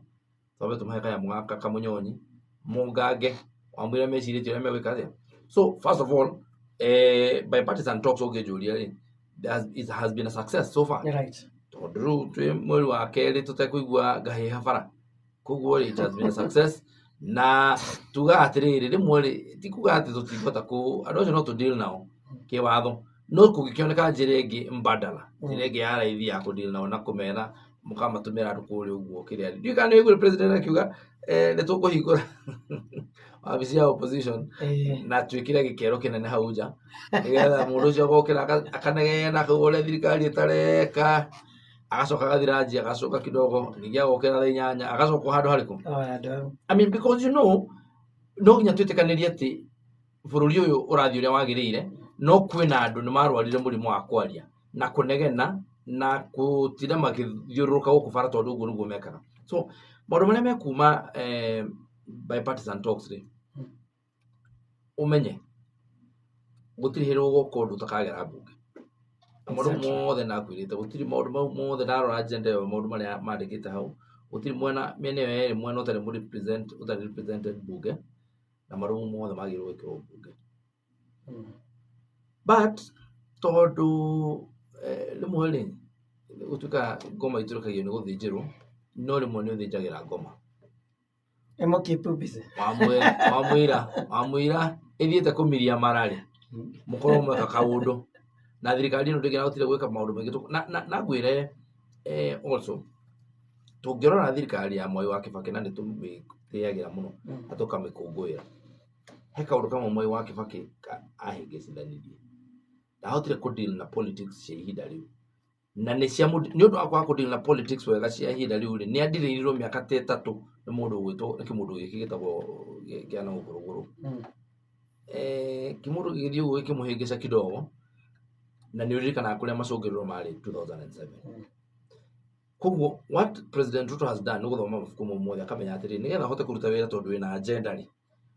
twambe tũmahe kanyamũ gaka kamũnyonyi, mũngange, wamwĩra mecirĩtie ũrĩa megwĩka atĩa. So first of all, bipartisan talks ũngĩnjũria rĩ, it has been a success so far. Tondũ rĩu twĩ mweri wa kerĩ tũtekũigua ngahĩha bara. Koguo rĩ, it has been a success. Na tugaga atĩrĩrĩ, rĩmwe rĩ, ti kuga atĩ tũtingĩhota kũ, andũ acio no tũ deal nao kĩwatho, no kũngĩkĩoneka njĩra ĩngĩ mbadala, njĩra ĩngĩ ya raithi ya kũ deal nao na kũmera Mũkamatũmĩra andũ kũrĩa ũguo kĩrĩa. Ndiũĩ kana nĩ ũiguire president akiuga nĩ tũkũhingũra wabici ya opposition na twĩkĩre gĩkero kĩnene hau nja nĩgetha mũndũ ũcio agokĩra akanegena akauga ũrĩa thirikari ĩtareka, agacoka agathira njia, agacoka kidogo ningĩ agokĩra thaa 8 agacoka o handũ harĩkũ. O handũ hau. I mean, because you know, no nginya twĩtĩkanĩrie atĩ bũrũri ũyũ ũrathiĩ ũrĩa wagĩrĩire, no kwĩna andũ nĩ marwarire mũrimũ wa kwaria na kũnegena na gũtinda magĩthiũrũrũka gũkũ bara tondũ ũguo nĩguo mekaga. So maũndũ marĩa mekuma bipartisan talks rĩ, ũmenye gũtirĩ hĩndĩ ũgoka ũndũ ũtakagera mbunge. Na maũndũ mothe ndakwĩrĩte, gũtirĩ maũndũ mau mothe ndarora agenda ĩyo, maũndũ marĩa mandĩkĩte hau, gũtirĩ mwena mĩena ĩyo yerĩ, mwena ũtarĩ represent, ũtarĩ represented mbunge, na maũndũ mau mothe magĩrĩirwo gwĩkĩrwo mbunge. But tondũ rĩmwe rĩ, gũtuĩkaga ngoma itũrĩkagio nĩ gũthĩnjĩrwo, no rĩmwe nĩ ũthĩnjagĩra ngoma. Ĩmũ keep busy. Wamwĩra wamwĩra ĩthiĩte kũmiria mara rĩ, mũkorwo mweka kaũndũ. Na thirikari ĩno ndĩngĩrahotire gwĩka maũndũ maingĩ. Na ngwĩre also, tũngĩrora thirikari ya Mwai wa Kĩbakĩ na nĩ tũmĩtĩagĩra mũno na tũkamĩkũngũĩra, he kaũndũ kamwe Mwai wa Kĩbakĩ ahĩngĩcithanirie. Ndahotire kũ deal na politics cia ihinda rĩu. Na nĩ cia nĩ ũndũ wa kwaga kũ deal na politics wega cia ihinda rĩu rĩ, nĩ adirĩirirwo mĩaka ta 3 nĩ mũndũ ũgwĩtwo, nĩ kĩmũndũ gĩkĩ gĩtagwo kĩa na gũkũ rũgũrũ. Kĩmũndũ gĩgĩthiĩ ũguo gĩkĩmũhĩngĩca kidogo, na nĩ ũririkanaga kũrĩa macũngĩrĩro marĩ 2007. Koguo what President Ruto has done nĩ gũthoma mabuku mau mothe akamenya atĩrĩrĩ, nĩgetha ahote kũruta wĩra tondũ wĩna agenda rĩ,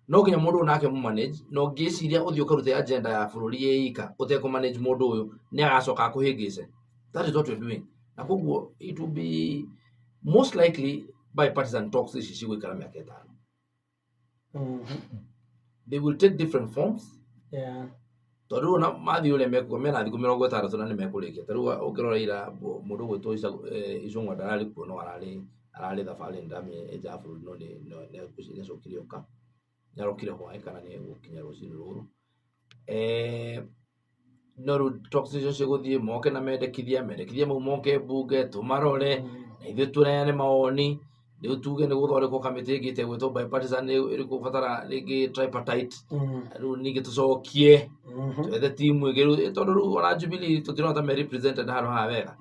no nginya mũndũ ũyũ nake mũmanage, na ũngĩciria ũthiĩ ũkarute agenda ya bũrũri ĩ ika ũtekũ manage mũndũ ũyũ, nĩ agacoka akũhĩngĩce. That is what we're doing. Na koguo it will be most likely bipartisan talks ici cigũikara mĩaka 5. They will take different forms. Tondũ rĩu ona mathiĩ ũrĩa mekuga mena thikũ 60 na nĩ mekũrĩkia. Ta rĩu ũngĩrora ira mũndũ ũgwĩtwo Icũng'wa ndararĩ kuo, no ararĩ thabarĩ nĩ nja ya bũrũri, no nĩ acokire oka. Nĩ arokire hwaĩ kana nĩ egũkinya rũcinĩ rũrũ. No rĩu talks icio cigũthiĩ moke na mendekithia, mendekithia mau moke mbunge tũmarore na ithuĩ tũneane mawoni, rĩu tuge nĩ gũthondekwo kamĩtĩ ĩngĩ ĩtegwĩtwo bipartisan, ĩrĩkũbatara rĩngĩ tripartite. Rĩu ningĩ tũcokie twethe timu ĩngĩ rĩu, tondũ rĩu ona Jubilee tũtirona ta me represented handũ haha wega.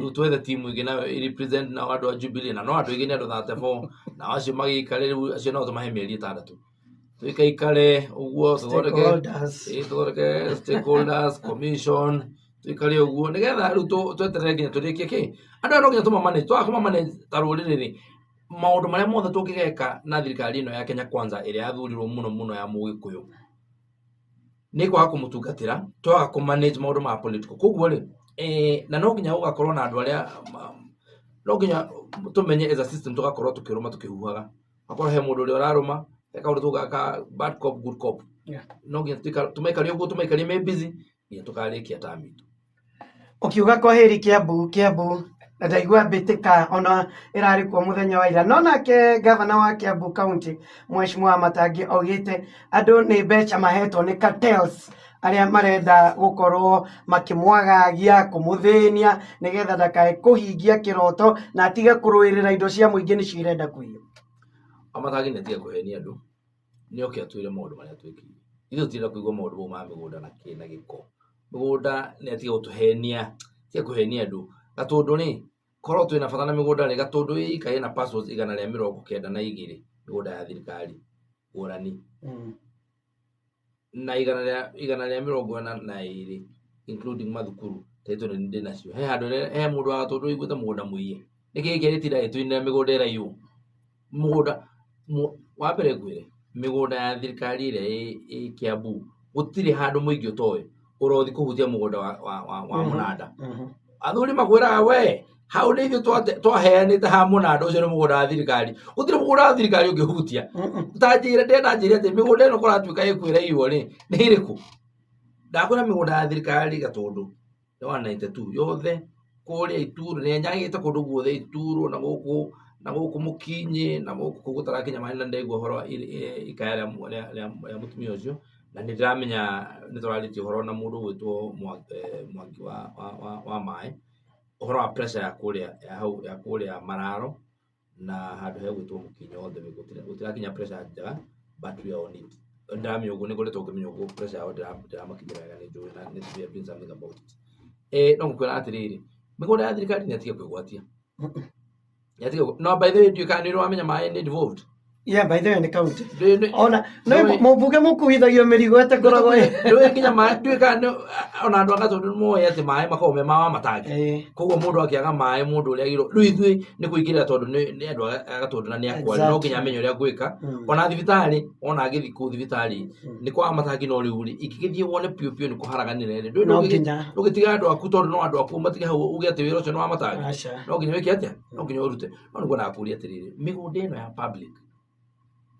Rĩu twethe timu ĩngĩ nayo ĩ represent nao andũ a Jubilee, na no andũ aingĩ, nĩ andũ 34, nao acio magĩikare rĩu, acio no tũmahe mĩeri 6 tũikaikare ũguo tũthondeke Stakeholders. Tũthondeke stakeholders commission, tuikare ũguo nĩgetha rĩu tweterere nginya tũrĩkie kĩ andũ aya no nginya tũmamanage. Twaga kũmamanage ta rũrĩrĩ rĩ, maũndũ marĩa mothe tũngĩgeka na thirikari ĩno ya Kenya Kwanza ĩrĩa yathurirwo mũno mũno ya Mũgĩkũyũ nĩ kwaga kũmũtungatĩra, twaga kũmanage maũndũ ma political. Koguo rĩ, na no nginya gũgakorwo na andũ arĩa no nginya tũmenye as a system tũgakorwo tũkĩrũma tũkĩhuhaga, akorwo he mũndũ ũrĩa ũrarũma, he kaũndũ tugaga ka bad cop good cop. No nginya tũmaikarie ũguo, tũmaikarie me busy nginya tũkarĩkia term itũ. Ũkiuga kwaheri Kiambu, Kiambu na ndaigua mbĩtĩka ona ĩrarĩ kuo mũthenya wa ira, no nake gavana wa Kiambu County Mheshimiwa Matangi augĩte andũ nĩ mbeca mahetwo nĩ cartels arĩa marenda gũkorwo makĩmwagagia kũmũthĩnia nĩgetha ndakae kũhingia kĩroto na atige kũrũĩrĩra indo cia mũingĩ nĩcio irenda kũiywo. Wamatangi nĩ atige kũhenia andũ, nĩ oke atwĩre maũndũ marĩa twĩkire. Ithuĩ tũtirenda kũigua maũndũ mau ma mĩgũnda na kĩ na gĩko. Mĩgũnda nĩ atige gũtũhenia, atige kũhenia andũ. Gatũndũ rĩ, korwo twĩna bata na mĩgũnda rĩ, Gatũndũ ĩ ika ĩna parcels 192 mĩgũnda ya thirikari ngũrani. Na 142 including mathukuru title nĩ ndĩ nacio. He handũ he mũndũ wa Gatũndũ ũiguĩte mũgũnda mũiye? Nĩkĩ gĩkĩ gĩtinda gĩtũinĩra mĩgũnda ĩraiywo? Mũgũnda wa mbere ngwĩre, mĩgũnda ya thirikari ĩrĩa ĩ Kiambu gũtirĩ handũ mũingĩ ũtoĩ ũrothi kũhutia mũgũnda wa mũnanda. Athuri makwĩraga we hau nĩ ithuĩ twaheanĩte ha mũnanda ũcio nĩ mũgũnda wa thirikari, gũtirĩ mũgũnda wa thirikari ũngĩhutia. Ta njĩre, ndĩrenda njĩre atĩ mĩgũnda ĩno kũratuĩka ĩkwĩraiywo rĩ, nĩ ĩrĩkũ? Ndakwĩra mĩgũnda ya thirikari Gatũndũ nĩ 192 yothe kũrĩa Ituro nĩ nyagĩte kũndũ guothe, Ituro na gũkũ na gũkũ Mũkinyĩ na gũkũ kũu gũtarakinya maĩ, na ndaigua ũhoro wa ikaya rĩa mũtumia ũcio, na nĩ ndĩramenya nĩ tũrarĩtie ũhoro na mũndũ ũgwĩtwo Mwangi wa maĩ. Ũhoro wa pressure ya kũrĩa ya hau ya kũrĩa Mararo na handũ hegwĩtwo Mũkinyo all the way gũtirakinya pressure njega, but we are on it. Ndĩramenya ũguo, nĩ ngoretwo ngĩmenya ũguo pressure yao ndĩramakinyĩra wega, nĩ njũĩ na nĩ we are doing something about it. No ngũkwĩra atĩrĩrĩ, mĩgũnda ya thirikari nĩ ĩtige kwĩgwatia. Nĩ ĩtige no by the way ndiũĩ kana nĩ ũrĩ wamenya maĩ nĩ devolved. Yeah, by the way nĩ county. Ndũĩ- Ona no ndũĩ- mũmbunge mũkuithagio mĩrigo ĩtakoragwo ĩ. Ndũĩ nginya maĩ, ndiũĩ kana ona andũ a Gatũndũ nĩ moĩ atĩ maĩ makoragwo me ma wa matangi. Koguo mũndũ akĩaga maĩ mũndũ ũrĩa agĩrĩirwo rĩu ithuĩ nĩ kũingĩrĩra tondũ nĩ andũ a Gatũndũ na nĩ akwa no nginya amenye ũrĩa ngwĩka. Ona thibitarĩ ona ngĩthiĩ kũu thibitarĩ nĩ kwa matangi no rĩu rĩ ingĩgĩthiĩ wone piũ piũ nĩ kũharaganĩra rĩ ndũĩ No nginya. ndũgĩtiga andũ aku tondũ no andũ aku matige hau uge atĩ wĩra ũcio nĩ wa matangi. Aca. No nginya wĩke atĩa? No nginya ũrute. No nĩguo ndakũria atĩrĩrĩ, mĩgũnda ĩno ya public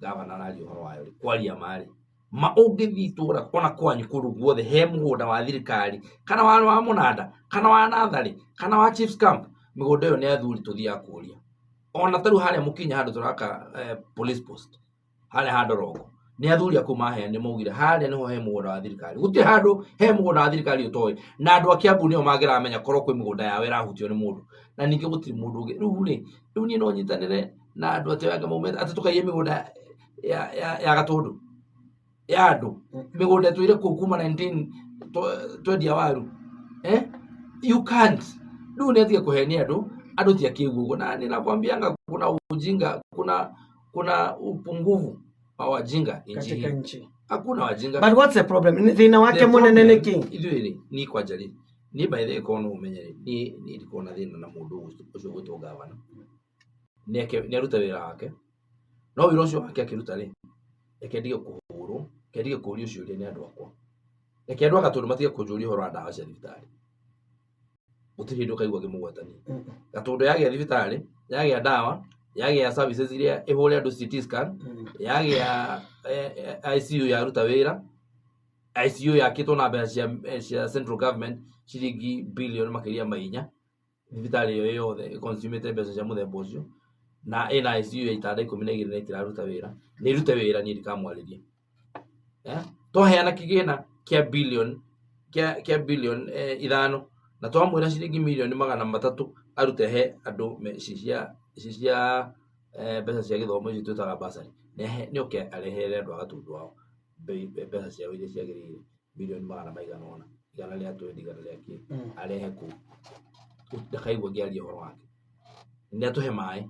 gavana araria ũhoro wayo rĩ, kwaria ma rĩ, ma ũngĩthiĩ itũra ona kwanyu kũndũ guothe he mũgũnda wa thirikari kana wa mũnanda kana wa natharĩ kana wa chiefs camp, mĩgũnda ĩyo nĩ athuri tũthiaga kũria. Ona ta rĩu harĩa mũkinya handũ tũraka police post harĩa ha Ndorongo, nĩ athuri a kũu maheanire maugire harĩa nĩho he mũgũnda wa thirikari. Gũtirĩ handũ he mũgũnda wa thirikari ũtoĩ, na andũ a Kiambu nĩo mangĩramenya korwo kwĩ mĩgũnda yao ĩrahutio nĩ mũndũ. Na ningĩ gũtirĩ mũndũ ũngĩ. Rĩu rĩ, rĩu niĩ no nyitanĩre na andũ atĩ anga maumĩte atĩ tũkaiye mĩgũnda ya Gatũndũ ya andũ, mĩgũnda ĩtũire kũu kuma 19 twendia waru. You can't. Rĩu nĩ atige kũhenia andũ, andũ ti akĩgu ũguo. Na ninakwambianga kuna ujinga, kuna upungufu wa wajinga nchi Katika hii. nchi. Hakuna wajinga. But what's the problem? Thĩna wake The mũnene nĩ problem, kĩ? ithuĩ rĩ, niĩ kwanja rĩ, niĩ by the way korwo no ũmenye rĩ, niĩ ndikoragwo na thĩna na mũndũ ũcio ũgwĩtwo gavana. Nĩ arute wĩra wake, no wĩra ũcio wake akĩruta rĩ, reke ndige kũhũrwo, reke ndige kũũrio ciũria nĩ andũ akwa. Reke andũ a Gatũndũ matige kũnjũria ũhoro wa ndawa cia thibitarĩ. Gũtirĩ hĩndĩ ũkaigua ngĩmũgwetania. Gatũndũ yagĩa thibitarĩ, yagĩa ndawa, yagĩa services iria ĩhũre andũ CT scan, yagĩa ICU yaruta wĩra, ICU yakĩtwo na mbeca cia central government ciringi bilioni makĩria ma 4, thibitarĩ ĩyo yothe ĩconsumĩte mbeca cia mũthemba ũcio, na ĩna ICU ya itanda 12 na ĩtiraruta wĩra, nĩ ĩrute wĩra niĩ ndikamwarĩria. Twaheana kĩgĩna kĩa bilioni kĩa bilioni 5 na twamwĩra ciringi mirioni 300 arute he andũ ici cia mbeca cia gĩthomo ici twĩtaga bursary, nĩ oke arehere andũ a Gatũndũ ao mbeca ciao iria ciagĩrĩire mirioni magana maigana ũna, igana rĩa twendi, igana rĩa kĩ, arehe kũu. Ndakaigua ngĩaria ũhoro wake. Nĩ atũhe maĩ,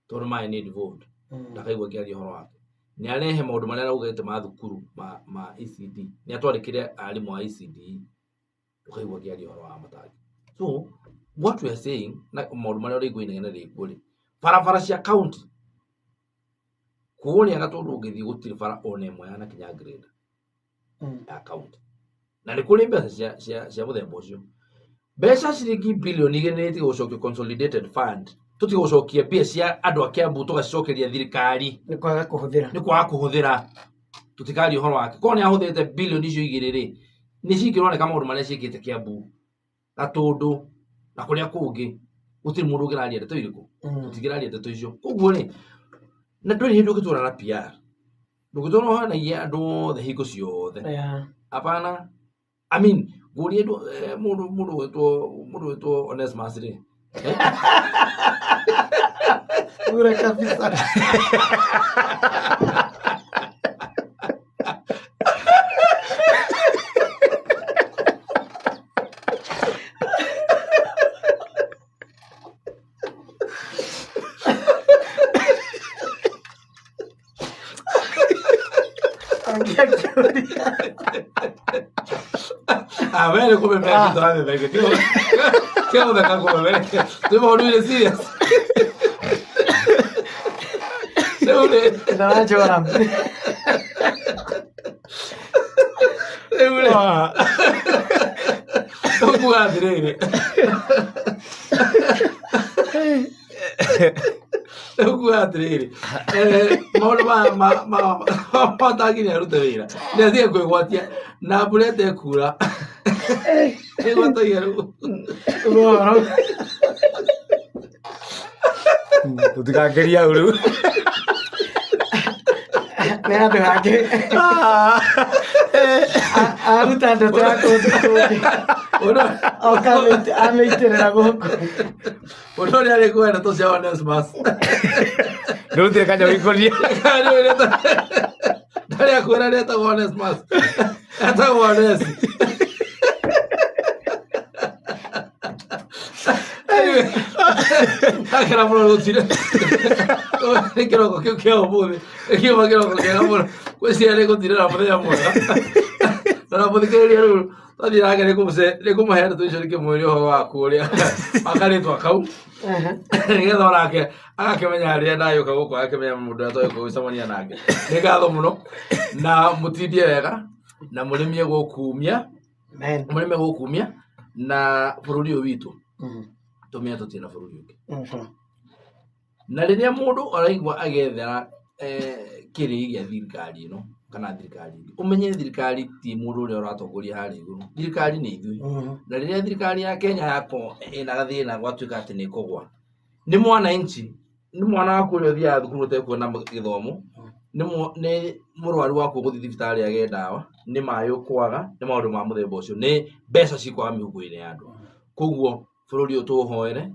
tondũ maĩ nĩ devolved. Ndakaigua ngĩaria ũhoro wake. Nĩ arehe maũndũ marĩa araugĩte ma thukuru ma ECD. Nĩ atwandĩkĩre arimũ a ECD. Ndũkaigua ngĩaria ũhoro wa matangi. So what we are saying, na maũndũ marĩa ũraigua inegene rĩkuo rĩ, barabara cia county kũrĩa Gatũndũ ũngĩthiĩ gũtirĩ bara ona ĩmwe yanakinya grade ya county. Na nĩ kũrĩ mbeca cia mũthemba ũcio. Mbeca ciringi bilioni 2 nĩ itiga gũcokio consolidated fund. Tũtige gũcokia mbia cia andũ a Kiambu tũgacicokeria thirikari. Nĩ kwaga kũhũthĩra. Nĩ kwaga kũhũthĩra. Tũtikaria ũhoro wake. Korwo nĩ ahũthĩrĩte bilioni icio 2 rĩ, nĩ cingĩroneka maũndũ marĩa ciĩkĩte Kiambu, Gatũndũ na kũrĩa kũngĩ. Gũtirĩ mũndũ ũngĩraria ndeto irĩkũ. Tũtingĩraria ndeto icio. Koguo rĩ, na ndũrĩ hĩndĩ ũngĩtũra na PR. Ndũngĩtũra ũhanagia andũ othe hingo ciothe. Hapana. I mean, ngũrie andũ, mũndũ wĩtwo Onesmus rĩ. Bure kabisa. A ver, come me ha quitado de que qué onda acá come me. Estoy mejor ir serious. Ndĩranjora. Ũkuga atĩrĩrĩ. Ũkuga atĩrĩrĩ. Maũndũ matangĩnya arute wĩra. Nĩ atige kwĩgwatia na mbura ĩtekura. Ĩgwatagia rĩu. Ũhoro. Tũtikangeria hau rĩu. Nĩ handũ hangĩ. Aruta ndeto ya kũndũ kũngĩ. Oka amĩitĩrĩra gũkũ. Mũndũ ũrĩa arĩ kuoya ndeto cia Onesmus. Ndũrutire kanya wĩkorie. Ndarĩ akwĩra nĩetagwo Onesmus. Etagwo Onesi. Anyway, ndakena mũno rũcinĩ. Nĩ kĩroko kĩu kĩa ũmũthĩ. Nĩ kiuma kĩroko kĩega mũno. Ngwĩciria nĩ gũtirĩra mũthenya mwega. Na mũthikĩrĩria rĩu twathiĩ nake nĩ kũmũhe ndeto icio ndĩkĩmwĩre ũhoro waku ũrĩa wa karĩtwa kau. Nĩgetha onake agakĩmenya rĩrĩa ndagĩũka gũkũ agakĩmenya mũndũ ũrĩa twagĩũka gũcemania nake. Nĩ ngatho mũno na mũtindie wega na mũrĩmie gũkumia Amen. mũrĩmie gũkumia na bũrũri ũyũ witũ tũmenye tũtirĩ na bũrũri ũngĩ. Na rĩrĩa mũndũ araigua agĩethera kĩrĩi gĩa thirikari ĩno kana thirikari ĩngĩ, ũmenye thirikari ti mũndũ ũrĩa ũratongoria harĩa igũrũ, thirikari nĩ ithuĩ. Na rĩrĩa thirikari ya Kenya yakorwo ĩna gathĩna gwatuĩka atĩ nĩ ĩkũgwa, nĩ mwananchi, nĩ mwana waku ũrĩa ũthiaga thukuru ũtekuona gĩthomo, nĩ mũrwaru waku ũgũthiĩ thibitarĩ age ndawa, nĩ maĩ ũkwaga, nĩ maũndũ ma mũthemba ũcio, nĩ mbeca cikwaga mĩhuko-inĩ ya andũ. Koguo bũrũri ũyũ tũũhoere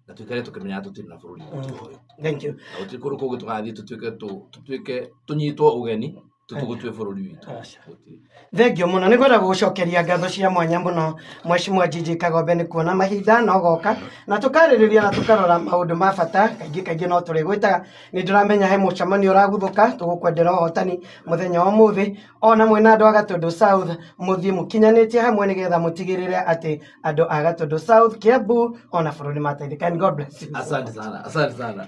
na tũikare tũkĩmenyaga tũtirĩ na bũrũri ũngĩ tiga ũyũ. Thank you. Na gũtirĩ kũndũ kũngĩ tũgathiĩ tũtuĩke tũtuĩke tũnyitwo ũgeni tũtũgũtue bũrũri witũ. Aca. Gũtirĩ. Thengio mũno nĩ ngwenda gũgũcokeria ngatho cia mwanya mũno Mheshimiwa Gigi Kagombe nĩ kuona mahinda na ũgoka na tũkarĩrĩria na tũkarora maũndũ ma bata kaingĩ kaingĩ no tũrĩgwĩtaga nĩ ndĩramenya he mũcemanio ũraguthũka tũgũkwendera ũhotani mũthenya wa ũmũthĩ ona mwĩna andũ a Gatũndũ South mũthiĩ mũkinyanĩtie hamwe nĩgetha mũtigĩrĩre atĩ andũ a Gatũndũ South, Kiambu ona bũrũri mateithĩka. And God bless you. Asante sana, asante sana.